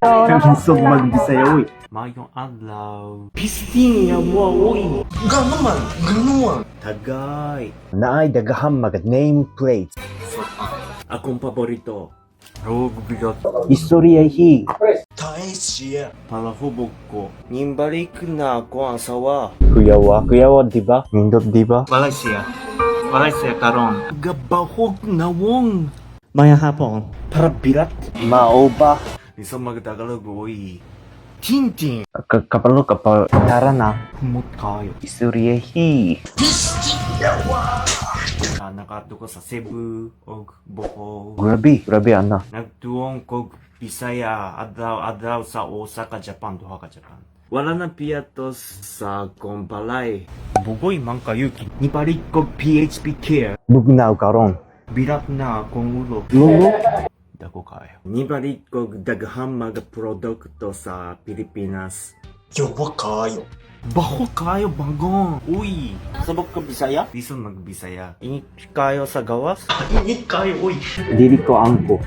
Lisod magbisaya, uy. Maayong adlaw. Pisting yawa, uy. Ganoman, ganoman. Tagay. Naay daghang mga nameplate. Akong paborito. Rog bigat. Istorya hi. Tae siya. Palahubog ko. Nimbalik na ako ang asawa. Kuyawa. Kuyawa, di ba? Nindot, di ba? Malaysia. Malaysia karon. Gabahog na wong. Mayang hapon. Para bilat. Maoba. Lisod magtagalog, uy. Tintin. Kapalo kapal. Tara na. Humot kayo. Istorya hi. Ah, nakaadto ko sa Cebu og Bohol. Grabe. Grabe, ana. Nagtuong kog Bisaya adlaw adlaw sa Osaka, Japan, duha ka Japan. Wala na piatos sa akong balay. Bugoy man kayo. Nibalik kog PHP Care. Bugnaw karon. Birat na akong ulo. Lolo. Dako kayo. Nibalik kog daghang mga produkto sa Pilipinas. Yawa kayo. Baho kayo bagong. Uy, sabog ka Bisaya? Lisod magbisaya. Init kayo sa gawas? Init kayo, uy. Dili ko angko.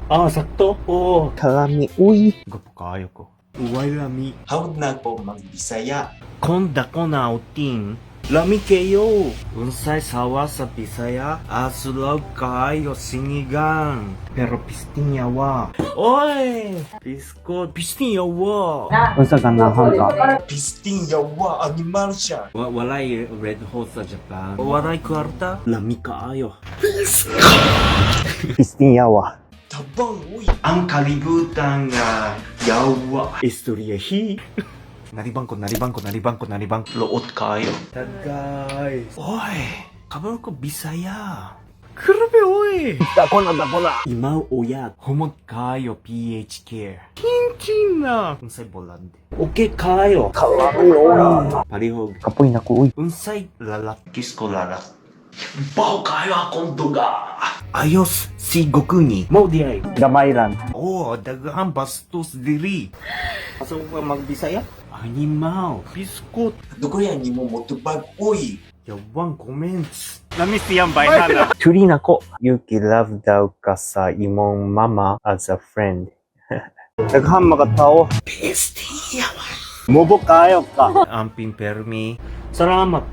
Ah, sakto? Oo. Kalami, uy. Gapo kayo ko. Uway lami. Hawd na ko magbisaya. Kon dako na uting. Lami kayo. Unsay sawa sa Bisaya? Asulog kayo sinigang. Pero pisting yawa. Oy! Pisko, pisting yawa. Unsa ganahan ka? Pisting yawa animal siya. Walay red hot sa Japan. Walay kwarta. Lami kaayo. Pisting yawa. Tabang uy. Ang kalibutan nga yawa. Istorya hi. Naribang ko, naribang ko, naribang ko, naribang. Loot kayo. Tagay. Oy! Kabalo ko Bisaya. Grabe, oy! Dako na, dako na. Imaw oyag. Humot kayo PH Care. Tintin na! Unsay bolad. Okay kayo. Kalami, uy. Palihog. Kapoy na ko, uy. Unsay lalat. Kiss ko lalat. Baho kayo akong duga. Ayos si Goku ni. Mo di ay. Gamay lang. Oh, daghang bastos diri. Asa ko ka magbisaya? Animal. Biskot. Dugoyan ni mo motubag uy. Yawang comments. Turi na ko. Yuki love daw ka sa imong mama as a friend. Daghang mga tao. Mubo kayo ka. Amping permi. Salamat.